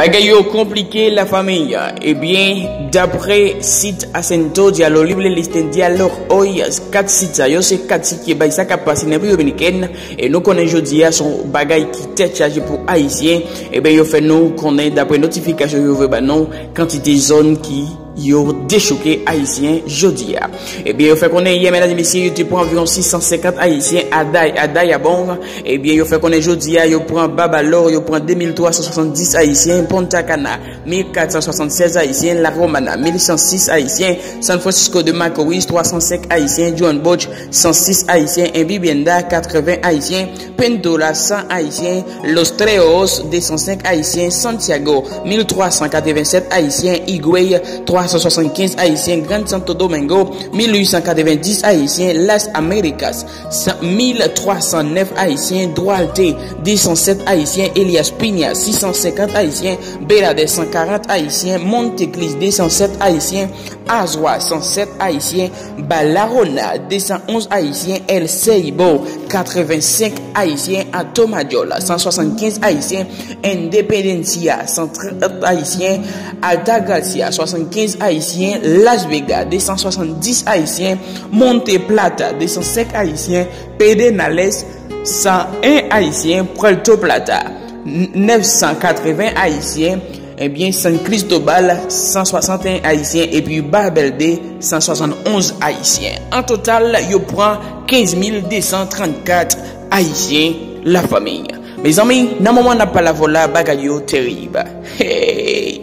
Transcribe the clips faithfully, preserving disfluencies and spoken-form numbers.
Bagay yo konplike, lafanmi. Ebyen, dapre sit Acento Diallo Libre Listen Diallo Hoy, kat sit sa yo se kat sit ki bay sa k ap pase nan Repiblik Dominikèn. E nou konnen jodi a se yon bagay ki tèt chaje pou Ayisyen. Ebyen, yo fè nou konnen, dapre notifikasyon yo voye ba nou, kantite zòn ki yo dechouke Ayisyen jodi a. Ebyen, yo fè konnen yè, medam e mesye, yo te pran anviwon sis san senkant Ayisyen a Day-, a Dayabong. Ebyen, yo fè konnen jodi a, yo pran Babalò, yo pran de mil twa san swasanndis Ayisyen, Punta Cana, mil kat san swasannsèz Ayisyen, La Romana, mil san sis Ayisyen, San Francisco de Macorís, twa san senk Ayisyen, Juan Bosch, san sis Ayisyen, e Vivienda, katreven Ayisyen, Pendola, san Ayisyen, Los Treos, de san senk Ayisyen, Santiago, mil twa san katrevensèt Ayisyen, Higüey, twa san swasannkenz Ayisyen, Gran Santo Domingo, mil uit san katrevendis Ayisyen, Las Américas, san, mil twa san nèf Ayisyen, Duarte, de san sèt Ayisyen, Elías Piña, sis san senkant Ayisyen, Belades, san karant Ayisyen, Monteclís, de san sèt Ayisyen, Azua, san sèt Ayisyen, Barahona, de san onz Ayisyen, El Ceibo, katrevensenk Ayisyen, Atomayor, san swasannkenz Ayisyen, Independencia, san trant Ayisyen, Altagracia, swasannkenz Ayisyen, Las Vegas, de san swasanndis Ayisyen, Monte Plata, de san senk Ayisyen, Pedernales, san en Ayisyen, Puerto Plata, n-, nèf san katreven Ayisyen, ebyen, San Cristobal, san swasanteyen Ayisyen, epi Babelde, san swasannonz Ayisyen. An total, yo pran kenz mil de san trannkat Ayisyen, lafanmi. Mezanmi, nan moman n ap pale avè w la, bagay yo terib. Hey!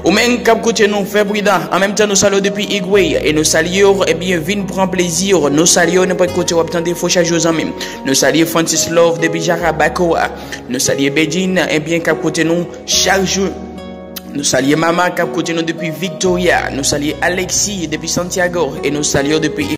Ou menm k ap koute nou, fè pridan. An menm tan, nou salye w depi Higüey. E nou salye w, ebyen, vin pran plezi w. Nou salye w nenpòt kote w ap tande Fo Chak Jou, zanmi m. Nou salye Francis Love depi Jarabacoa. Nou salye Bedjine, ebyen, k ap koute nou chak jou. Nou salye Mama k ap koute nou depi Victoria. Nou salye Alexis depi Santiago. E nou salye w depi